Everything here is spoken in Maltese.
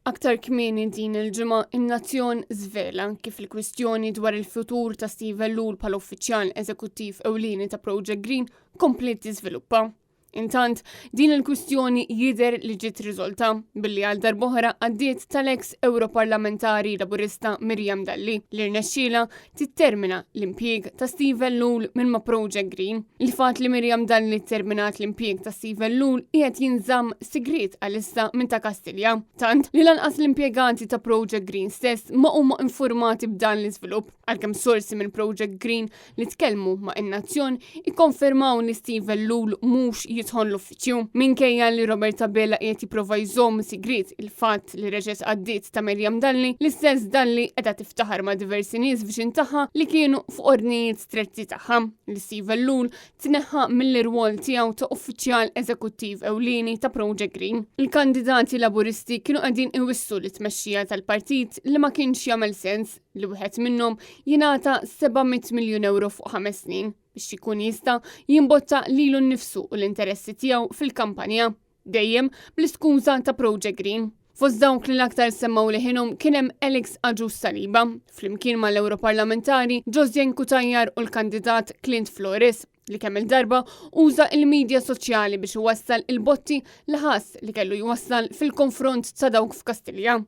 Aktar kmieni din il-ġimgħa, In-Nazzjon żvela kif il-kwistjoni dwar il-futur ta' Steve Ellul bħala uffiċjal eżekuttiv ewlieni ta' Project Green kompliet tiżviluppa. Intant, din il-kwistjoni jidher li ġiet riżolta billi għal darb'oħra għaddiet tal-eks Ewroparlamentari Laburista Miriam Dalli li rnexxielha tittermina l-impjieg ta' Steve Ellul minn ma' Project Green. Il-fatt li Miriam Dalli tterminat l-impjieg ta' Steve Ellul qiegħed jinżamm sigriet għalissa minn ta' Kastilja, tant li lanqas l-impjegati ta' Project Green stess ma huma infurmati b'dan l-iżvilupp, għalkemm sorsi minn Project Green li tkellmu ma' In-Nazzjon ikkonfermaw li Steve Ellul mhux jidħol l-uffiċċju. Minkejja li Robert Abela qiegħed jipprova jżomm sigriet il-fatt li reġgħet għaddiet ta' Miriam Dalli, l-istess Dalli qiegħda tiftaħar ma' diversi nies viċin tagħha li kienu fuq ordnijiet stretti tagħha li Steve Ellul tneħħa mill-irwol tiegħu ta' uffiċjal eżekuttiv ewlieni ta' Project Green. Il-kandidati Laburisti kienu qegħdin iwissu lit-tmexxija tal-partit li ma kienx jagħmel sens li wieħed minnhom jingħata 700 miljun ewro fuq ħames snin biex ikun jista' jimbotta lilu nnifsu u l-interessi tiegħu fil-kampanja, dejjem bl-iskuża ta' Project Green. Fost dawk li l-aktar semmgħu leħinhom kien hemm Alex Agius Saliba, flimkien mal-Ewroparlamentari Josiane Cutajar u l-kandidat Clint Flores, li kemm il-darba uża il-midja soċjali biex iwassal il-botti li ħass li kellu jwassal fil-konfront ta' dawk f'Kastilja.